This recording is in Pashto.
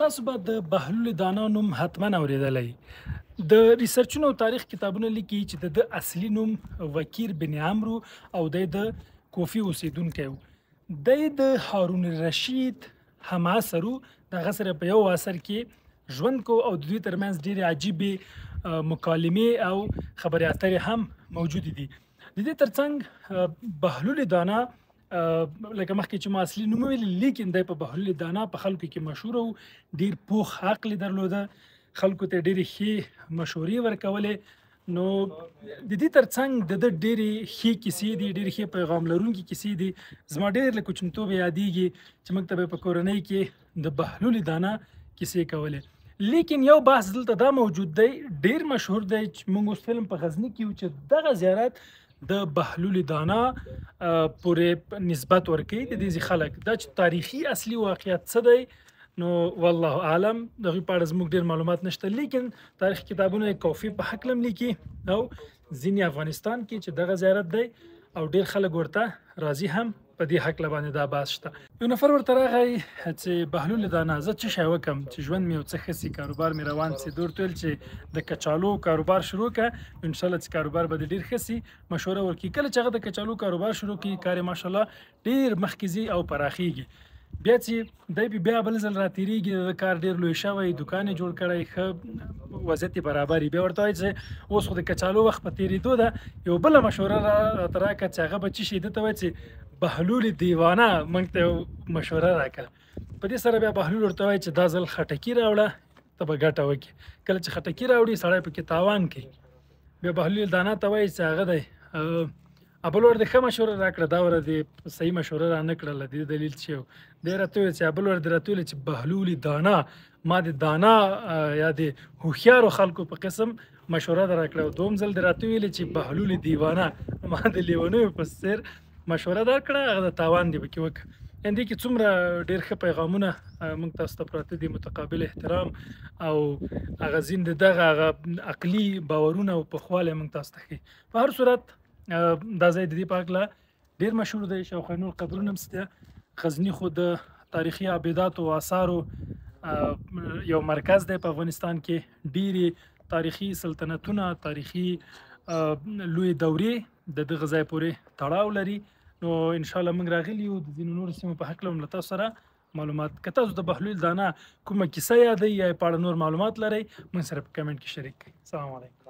تاسو به د بهلول دانا نوم حتما اورېدلی. د ریسرچونو او تاریخ کتابونه لیکي چې د ده اصلي نوم وکیر بن عمرو او دی د کوفي اوسېدونکی و. دی د هارون الرشید همعصر و، د هغه سره په یو عصر کې ژوند کو او د دوی ترمنځ ډېرې عجیبې مکالمې او خبرې اترې هم موجودې دي. د دې ترڅنګ بهلول دانا لکه مخکې چې ما اصلي نوم ویل، لیکن دی په بهلول دانا په خلکو کې مشهور و، ډېر پوخ عقل یې درلوده، خلکو ته ډېرې ښې مشورې ورکولې. نو د دې ترڅنګ د ده ډېرې ښې کیسې دي، ډېرې ښې پیغام لرونکې کیسې دي. زما ډېر له کوچنیتوبه یادېږي چې موږ ته به په کورنۍ کې د بهلول دانا کیسې کولې. لیکن یو بحث دلته دا موجود دی، ډېر مشهور دی چې موږ اوس فلم په غزني کې یو، چې دغه زیارت د بهلول دانا پورې نسبت ورکوي د دې ځای خلک. دا چې تاریخي اصلي واقعیت څه دی نو والله اعلم، د هغوی په اړه زموږ ډېر معلومات نشته، لیکن تاریخي کتابونه یې کوفي په هکله هم لیکي او ځینې افغانستان کې چې دغه زیارت دی او ډېر خلک ورته راضي هم په دې هکله باندې دا بحث شته. یو نفر ورته راغی چې بهلول دانا زه څه شی وکم چې ژوند مې یو څه ښه سي، کاروبار مې روان سي. ده ورته ویل چې د کچالو کاروبار شروع کړه، انشاءالله چې کاروبار به دې ډېر ښه سي. مشوره ورکړي. کله چې هغه د کچالو کاروبار شروع کړي، کار یې ماشاءالله ډېر مخکې ځي او پراخېږي. بیا چې دی بیا بل ځل راتېرېږي، د ده کار ډېر لوی شوی، دوکان یې جوړ کړی، ښه وضعیت یې برابر وي. بیا ورته وایي چې اوس خو د کچالو وخت په تېرېدو ده، یو بله مشوره راته راکړه چې هغه به څه شي. ده ته وایي چې بهلول دیوانه موږ ته یو مشوره راکړه. په دې سره بیا بهلول ورته وایي چې دا ځل خټکي راوړه، ته به ګټه وکړې. کله چې خټکي راوړي سړی پکې تاوان کوي. بیا بهلول دانا ته وایي چې هغه دی ابل ور دې ښه مشوره راکړه، دا ور دې صحیح مشوره را نه کړله. دې دلیل چې یو دی راته وویل چې ابل ور دې راته وویل چې بهلول دانا ما د دانا یا د هوښیارو خلکو په قسم مشوره در راکړه، او دوم ځل دې راته وویل چې بهلول دیوانه ما د لیونیو په څېر مشوره درکړه، هغه د تاوان دې پکې وکړه. یعنې دې کې څومره ډېر ښه پیغامونه موږ تاسو ته پراته دي، متقابل احترام او هغه ځین د دغه هغه عقلي باورونه او پخوالی موږ تاسو ته ښیي. په هر صورت دا ځای د دې په هکله ډېر مشهور دی. شاوخوا نور قبرونه هم شته. غزني خو د تاریخي آبداتو او آثارو یو مرکز دی په افغانستان کې. ډېرې تاریخي سلطنتونه، تاریخي لوی دورې د دغه ځای پورې تړاو لري. نو انشاءالله موږ راغلي یو د ځینو نورو سیمو په هکله هم له تاسو سره معلومات. که تاسو د بهلول دانا کومه کیسه یادوئ یا یې په اړه نور معلومات لرئ، موږ سره په کمنټ کې شریک کړئ. السلام علیکم.